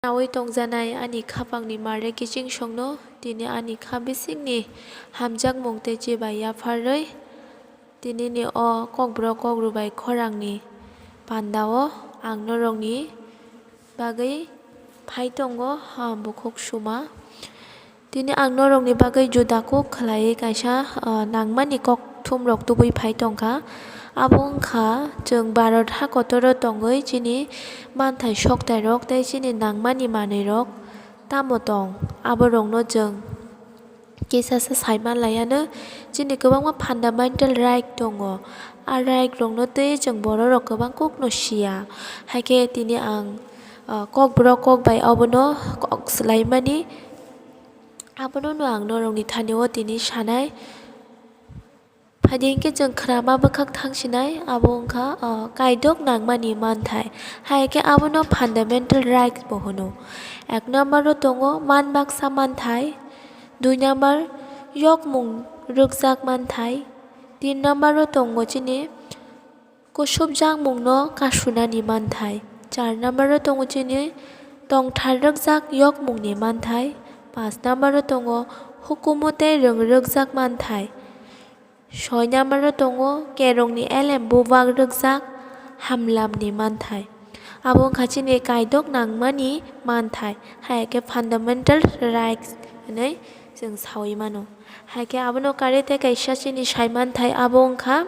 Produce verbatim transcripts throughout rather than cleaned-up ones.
Nawi tongjanai ani khapangni mare kiching songno tini ani kha bisingni hamjakmung tei chibai yapharwi tinini o kokborok kokru bai khorangni pandao ang norokni bagwi phai tongo, ha, bukhuk suma. Tini ang norokni bagwi juda kuk khlaiwi kaisa, ah, nangmani kokthumrok tubui phai tongkha. Abo wngkha, chwng Bharat ha kotoro tongwi chini manthai soktairok tei chini nangmani manwirok tamo tong, aborokno chwng kisasa sai manlaiano. Chini kwbangma fundamental right tongo. A right rokno tei chwng bororok kwbang kokno siya. Haikhe tini ang, ah, kokborok kok bai obono kok swlaimani. Abono no ang norokni thani-o tini sanai. Phaidi hinkhe chwng khnama bwkhak thangsinai, abo wngkha, ah, kaidok nangmani manthai. Hai khe abono fundamental rights bo hwno. Ek number-o tongo man baksa manthai, dui number yokmung rwkjak manthai, tin number-o tongo chini kusubjakmungno kasunani manthai. Char number-o tongo chini tongthar rwkjak yokmungni manthai. Panch number-o tongo hukumu tei rwng rwkjak manthai. Soi number-o tongo kerongni elem bubak rwkjak hamlamni manthai. Abo wngkha chini kaidok nangmani manthai, hai khe fundamental rights hwnwi chwng saui mano. Hai khe abono karwi tei kaisa chini sai manthai, abo wngkha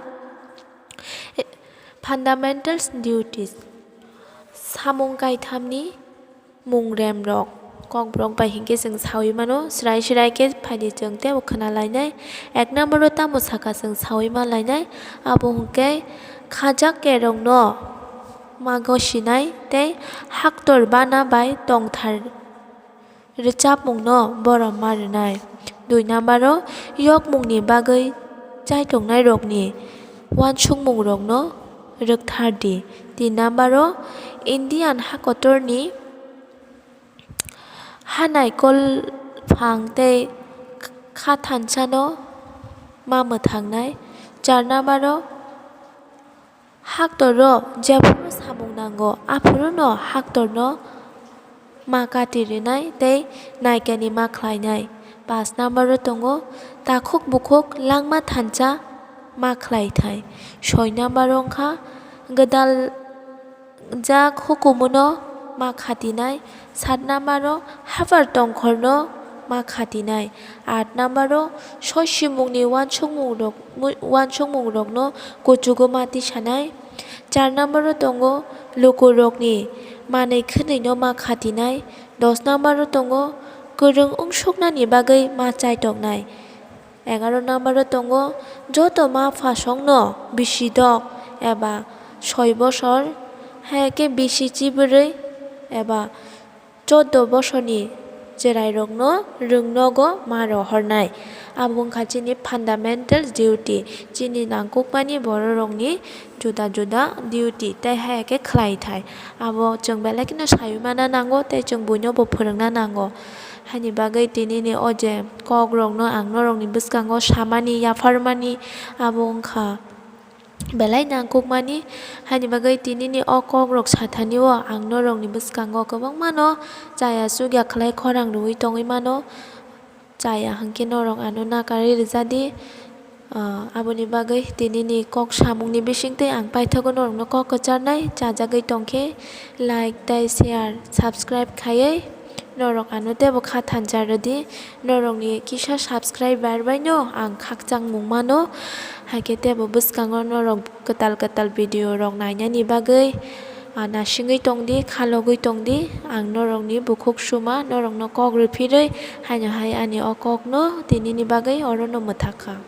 Fundamentals duties, samung kaithamni mungremrok, kokborok bai hinkhe chwng saui mano, srai srai khe phaidi chwng teibo khna lainai. Ek number-o tamo sakha chwng saui ma lainai, abo hinkhe khajak kerongno ma gosinai tei haktor bana bai tongthar rwchapmungno borom ma rwnai. Dui number-o yokmungni bagwi chaitoknairokni uansukmungrokno rwkthar di. Tin number-o Indian hakotorni ha naikol phang tei kha thansano ma mwthangnai. Char number-o Haktorno jephuru samung nango, aphuruno haktorno ma kati rwnai tei naikani ma khlainai. Panch number-o tongo takhuk bukhuk langma thansa ma khlaithai. Soi number-o wngkha gwdal jak hukumuno ma khatinai. Sat number-o haphar tongkhorno ma khatinai. Aat number-o soisimungni uansukmungrok, uansukmungrokno kuchugo ma tisanai. Char number-o tongo lukurokni manwi khwnwino ma khatinai. Dos number-o tongo kwrwng wngsuknani bagwi ma chaitoknai. Egaro number-o tongo joto ma phasongno bisi dok eba soi bosor, hai khe bisi chibrwi eba choddo bosorni chwrairokno rwngnogo ma rohornai. Abo wngkha chini fundamental duty, chini nangkukmani bororokni juda juda duty tei hai khe khlaithai. Abo chwng belai kheno saui mana nango tei chwng buinobo phwrwngna nango. Haini bagwi tinini o je kokrokno ang norokni bwskango samani, yapharmani, abo wngkha belai nangkukmani. Haini bagwi tinini o kokrok sathanio ang norokni bwskango kwbangmano chaya chukya khlai khorang rwui tongwi mano. Chaya hwnkhe norok ano nakarwi rwjadi. Ah, aboni bagwi tinini kok samungni bisingtwi ang paithago norokno kok kwcharnai. Chajagwi tongkhe like tei share, subscribe khaiwi norok ano teibo kha thansa rwdi. Norokni kisa subscriber baino ang khakchangmung mano, haikhe teibo bwskango norok kwtal kwtal video rok nainani bagwi, ah, nasingwi tongdi, khalogwi tongdi. Ang norokni bukhuk suma, norokno kok rwphirwi haino hai ani o kokno tinini bagwi orono mwthakha.